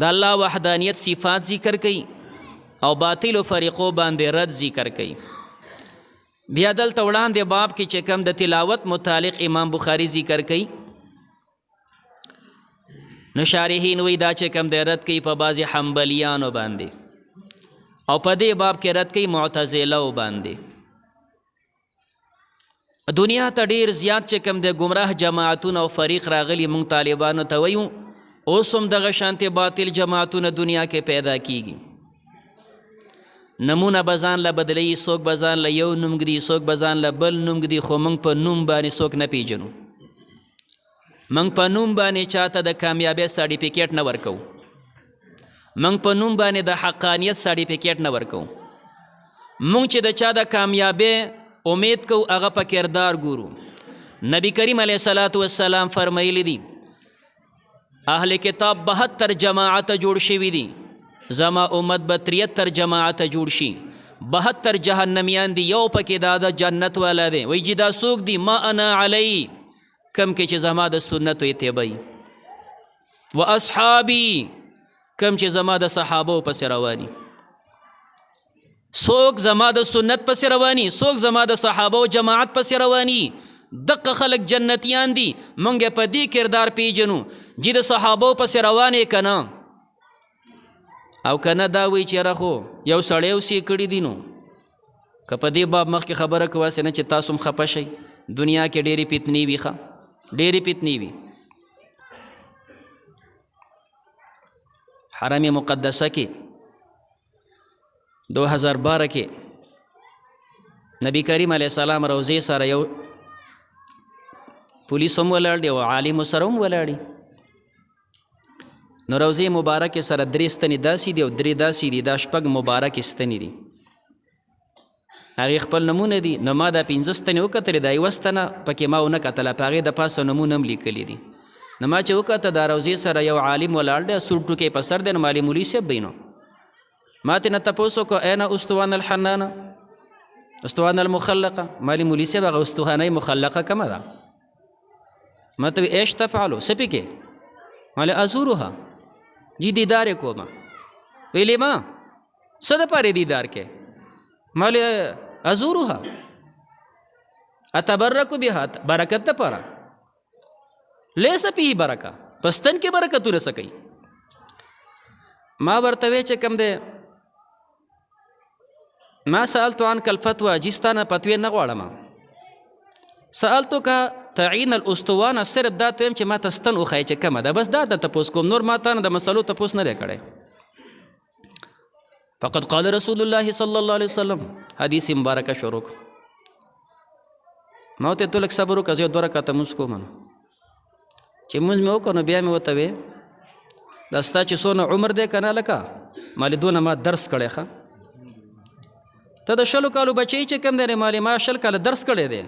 د الله وحدانیت صفات ذکر کوي او باطل فرقو باندې رد ذکر کوي. بیا دلته وړاندې باب کې چې کوم د تلاوت متعلق امام بخاری ذکر کوي، نو شارحین وی دا چې کوم د رد کوي په بعضې حنبلیانو باندې، او په دې باب کې رد کوي معتزله باندې. دنیا ته ډیر زیات چې کوم د ګمراه جماعتونه او فریق راغلي، مونږ طالبانو ته وایو اوس هم دغه شانتې باطل جماعتونه دنیا کې پیدا کیږي. نمونه به ځان له بدلوي، څوک به ځان له یو نوم ږدي، څوک به ځان له بل نوم ږدي، خو موږ په نوم باندې څوک نه پیژنو. موږ په نوم باندې چاته د کامیابۍ سرټیفیکیټ نه ورکوو، موږ په نوم باندې د حقانیت سرټیفیکیټ نه ورکوو. موږ چې د چا د کامیابۍ امید کوو هغه په کردار ګورو. نبی کریم علیه الصلاة والسلام فرمایلی دي، اهل کتاب 72 جماعت جوړ شوي دي، زما امت به 73 جماعت جوړ شي، 72 جهنمیان دي، یو پکې دا د جنت والا دی. وایي چې دا څوک دي؟ ما انا علی، کم کې چې زما د سنتو اتباع، و اصحابي، کم چې زما د صحابو پسې رواني. څوک زما د سنت پسې رواني، څوک زما د صحابو جماعت پسې رواني، دقه خلک جنتیان دي. مونږ په دې کردار پیژنو چې د صحابو پسې روانې که نه، او که نه دا وایي چې یاره خو یو سړی اوس یې کړي دي. نو که په دې باب مخکې خبره کوه هسې نه چې تاسو هم خفه شئ. دنیا کې ډېرې فتنې وي، ښه ډېرې فتنې وي. حرم مقدسه کې 2012 کې نبی کریم علیه السلام روضې سره یو پولیس هم ولاړ دی او عالم سره هم ولاړ دی. نو روضې مبارکې سره درې ستنې داسې دي او درې داسې دي، دا شپږ مبارکې ستنې دي، هغې خپل نمونه دي. نو ما دا 5 ستنې وکتلې، دا یوه ستنه پکې ما ونه کتله، په هغې د پاسه نمونه هم لیکلي دي. نو ما چې وکته دا روضې سره یو عالم ولاړ دی، سور ټوکی په سر دی، نو مالي مولوي صاحب به نو ما ترې نه تپوس وکړو، اینا استوانه الحنانه استوانه المخلقه؟ مالي مولوي صاحب هغه استوانه مخلقه کومه ده؟ ما ته وایي ایش تفعلو، څه پې کې؟ مالې ازورها، جي دیدار یې کومه. ویلې ما څه دپاره دیدار کې؟ مالې ازورها اتبرکو بها، برکت دپاره، لیس فيه برکه، په ستن کې برکتونه څه کوي؟ ما ورته وی چې کوم دی، ما سألت عنك الفتوى، جي ستا نه فتوی نه غواړم، سألتك تعین الاسطوانه، صرف دا ته ویم چې ما ته ستن وښایې چې کومه ده، بس دا د تپوس کوم، نور ما تا نه د مسلو تپوس نه دی کړی. فقد قال رسول الله صلی الله علیه وسلم، حدیث مبارکه شروع کړه. ما ورته ته لږ صبر وکړه، زه یو دوه رکعته لمونځ کوم. چې لمونځ مې وکړ نو بیا مې ورته وی دا ستا چې څونه عمر دی که نه لکه مالې دونه ما درس کړی، ښه ته د 20 کالو بچی چې کوم دی، مالې ما 20 کاله درس کړی دی،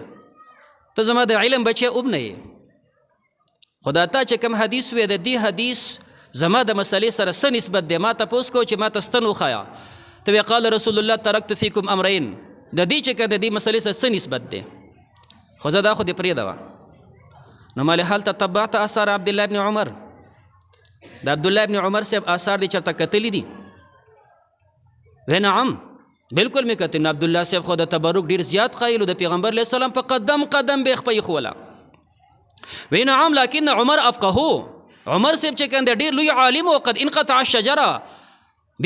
ته زما د علم بچی اوب نه یې. خو دا تا چې کوم حدیث وی د دې حدیث زما د مسئلې سره څه نسبت دی؟ ما تپوس کو چې ما ته ستن وښایه، ته وی قال رسول الله ترکت فیکم امرین، د دې چې که د دې مسئلې سره څه نسبت دی؟ خو زه دا خو دې پرېږده وه. نو مالې هل تتبعت آثار عبدالله ابن عمر؟ د عبدالله ابن عمر صاحب آثار دې چېرته کتلي دي؟ وی نعم بالکل مې کتل. نو عبدالله صاحب خو د تبرک ډېر زیات قایل و، د پیغمبر علیه السلام په قدم قدم به یې خپه ایښوله. وی نعم لکن عمر افقهو، عمر صاحب چې کوم دی ډېر لوی عالم و، قد انقطع الشجره،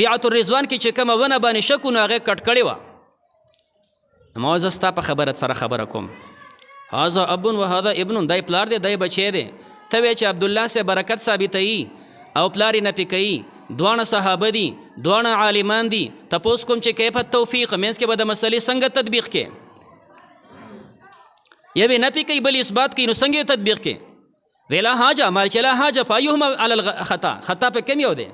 بیعت الرضوان کې چې کومه ونه باندې شک و نو هغې کټ کړې وه. ما زه ستا په خبره سره خبره کوم، هذا اب و هذا ابن، دی پلار دی دی بچی دی، ته وایې چې عبدالله صاحب برکت ثابتوي او پلار یې نفي کوي، دواړه صحابه دي، دواړه عالمان دي، تپوس کوم چې کیف التوفیق، منځ کې به د مسئلې څنګه تطبیق کې؟ یو یې نفي کوي بل اثبات کوي، نو څنګه یې تطبیق کې؟ ویلا حاجه، مال چې لا حاجه فایهما علی الخطا، خطا په کوم یو دی؟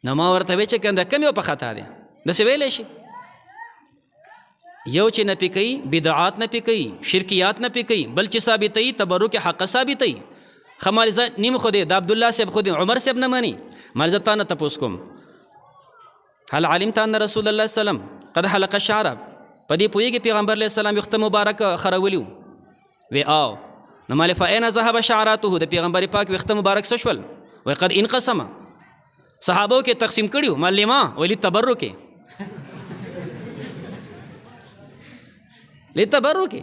نو ما ورته وی چې کنده کوم یو په خطا دی؟ داسې ویلی شي یو چې نفي کوي بدعات نفي کوي شرکیات نفي کوي، بل چې ثابتوي تبرک حق ثابتوي. ښه مالې زه نیم خو دی د عبدالله صاحب خو دی عمر صاحب نه مني، مالې زه تا نه تپوس کوم، هل علمت ان رسول الله صلی الله علیه وسلم قد حلق الشعر؟ په دې پوهېږي پیغمبر علیه السلام ویښته مبارک خرولي وو؟ وی آو. نو مال فاین ذهب شعراته، د پیغمبر پاک ویښته مبارک څه شول؟ وای قد انقسم. صحابو کې تقسیم کړیو، معلمه ویلی تبرک لتبرک،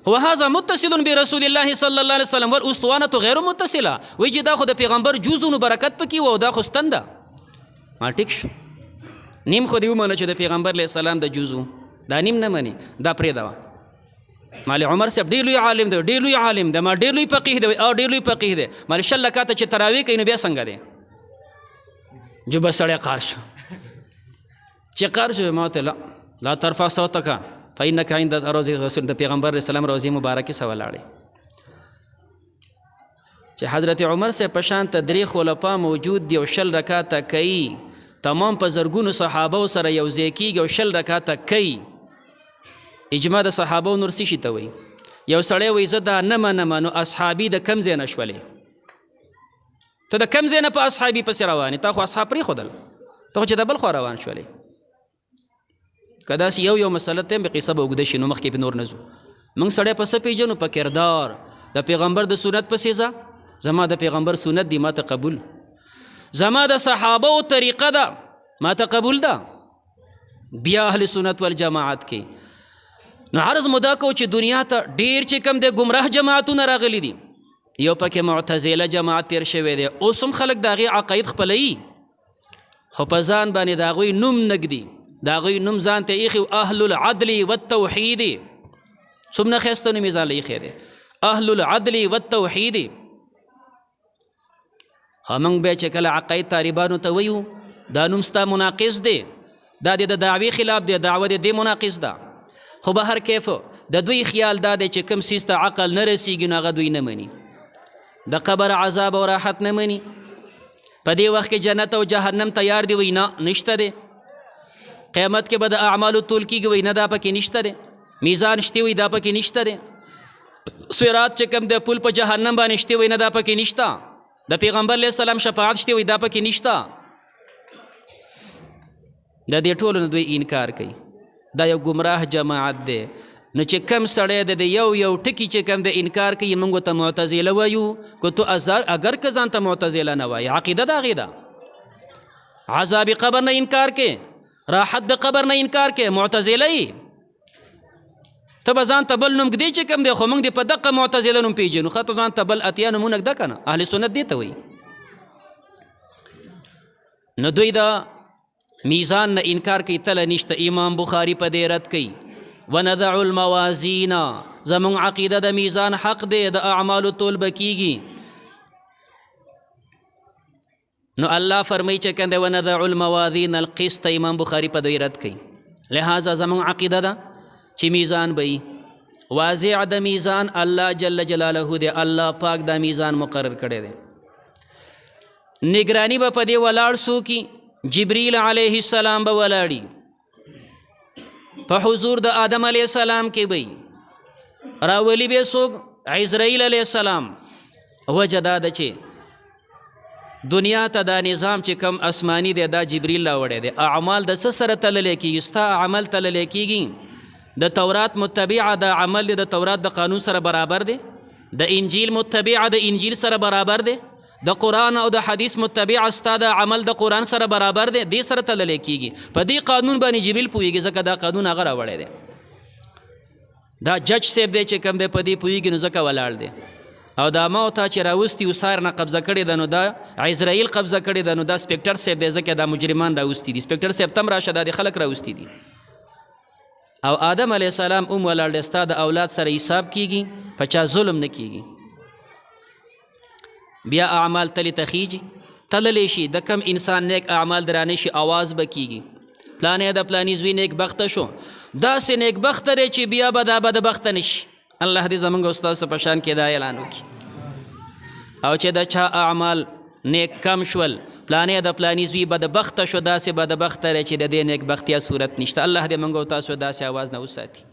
هو هذا متصل برسول الله صلی الله علیه وسلم والاسطوانه غیر متصله. وی چې دا خو د پیغمبر جزونو برکت پکې و، دا خو ستن ده. ما ټیک شو، نیم خو دې ومنه چې د پیغمبر علیه السلام د جزو دا نیم نه مني، دا پرېږده. مال عمر صاحب ډېر لوی عالم دی، ډېر لوی عالم دی، ما ډېر لوی فقیه دی او ډېر لوی فقیه دی. مال 20 رکعته چې تراویح کوي نو بیا څنګه دی؟ جو بس سړی قار شو، چې قار شو ما ته لا لا ترفع صوتک فإنک عند روضة رسول، د پیغمبر علیه السلام روضې مبارکې سره ولاړې. چې حضرت عمر صاحب په شان ته درې خلفا موجود دي او 20 رکعته کوي، تمام په زرګونو صحابو سره یو ځای کېږي او 20 رکعته کوي. اجماع د صحابو نور څه شي ته وایي؟ یو سړی وایي زه دا نه منم، نو اصحابي د کم ځای نه شولې؟ ته د کم ځای نه په اصحابي پسې روان یې؟ تا خو اصحاب پرېښودل، ته خو چې د بل خوا روان شولې. که داسې یو یو مسله ته هم قصه به اوږده شي، نو مخکې پې نور نه ځو. موږ سړی په څه پېژنو؟ په کردار. د پیغمبر د سنت پسې ځه، زما د پیغمبر سنت دی ما ته قبول، زما د صحابو طریقه ده ما ته قبول ده، بیا اهل سنت والجماعت کې. نو عرض مو دا کو چې دنیا ته ډېر چې کم دی ګمراه جماعتونه راغلي دي. یو پکې معتزله جماعت تېر شوی دی، اوس هم خلک د هغې عقاید خپلوي، خو په ځان باندې د هغوی نوم نه ږدي، د هغوی نوم ځان ته ایښی اهل العدل والتوحید. څومره ښایسته نوم یې ځان له ایښی دی، اهل العدل والتوحید. خو موږ بیا چې کله عقاید طالبانو ته ویو دا نوم ستا مناقض دی، دا دې د دعوې خلاف دی، دعوه دې دې مناقض ده. خو به هر کیف د دوی خیال دا دی چې کوم څیز ته عقل نه رسیږي نو هغه دوی نه مني، د قبر عذاب او راحت نه مني. په دې وخت کې جنت او جهنم تیار دی، وایي نه نشته دی. قیامت کې به د اعمالو تول کېږي، وایي نه دا پکې نشته دی. میزان شته، وایي دا پکې نشته دی. صراط چې کوم دی پل په جهنم باندې شته، وایي نه دا پکې نشته. د پیغمبر علیه السلام شفاعت شته، وایي دا پکې نشته. د دې ټولو نه دوی انکار کوي. دا یو ګمراه جماعت دی. نو چې کم سړی د یو یو ټکي چې کم د انکار کوي، موږ ته معتزله وایو. که تو اگر که ځان ته معتزله نه وایي، عقیده د هغې ده. عذاب قبر نه انکار کوي، راحت د قبر نه انکار کوي، معتزله یې. ته به ځان ته بل نوم ږدې چې کوم دی، خو موږ دې په دقه معتزله نوم پېژنو. ښه ته ځان ته بل اتیا نومونه ږده که نه، اهل سنت دې ته وایي. نو دوی د میزان نه انکار کوي، تله نشته. امام بخاري په دې رد کوي، وندع الموازین، زمونږ عقیده د میزان حق دی، د اعمالو تول به کیږي. نو الله فرمایي چې کوم دی وندع الموازین القسط، امام بخاري په دې رد کوي. لہذا زمونږ عقیده ده چې میزان به وي واضح. د میزان الله جل جلاله دی، الله پاک دا میزان مقرر کړی دی. نگرانی به په دې ولاړ سو کی، جبریل علیه السلام به ولاړي په حضور د آدم علیه السلام کې به راولي به څوک؟ عزرائیل علیه السلام. وجه دا ده چې دنیا ته دا نظام چې کم آسمانی دی، دا جبریل راوړی دی. اعمال د څه سره تللی کېږي؟ ستا عمل تللی کېږي. د تورات متبع د عمل دی د تورات د قانون سره برابر دی، د انجیل متبع د انجیل سره برابر دی، د قرآن او د حدیث متبع ستا د عمل د قرآن سره برابر دی، دې سره تللی کېږي. په دې قانون باندې جبریل پوهېږي، ځکه دا قانون هغه راوړی دی. دا جج صاحب دی چې کوم دی په دې پوهېږي، نو ځکه ولاړ دی. او دا ما او تا چې راوستي وسار نه قبضه کړې ده، نو دا عزرائیل قبضه کړې ده، نو دا سپیکټر صاحب دی، ځکه دا مجرمان راوستي دي. سپیکټر صاحب تم راشه، دا د خلک راوستي دي. او آدم علیه السلام هم ولاړ دی، ستا د اولاد سره حساب کیږي، په چا ظلم نه کیږي. بیا اعمال تلې ته خیږي، تللی شي. د کم انسان نیک اعمال درانه شي، اواز به کیږي، پلانی د پلانی زوی نیک بخته شو، داسې نیک بخته دی چې بیا به دا بدبخته نه شي. الله دې زمونږ او ستاسو په شان کې دا اعلان وکړي. او چې د چا اعمال نیک کم شول، پلانی د پلانی زوی بدبخته شو، داسې بدبخته دی چې د دې نیک بختیا صورت نشته. الله دې موږ او تاسو داسې اواز نه وساتي.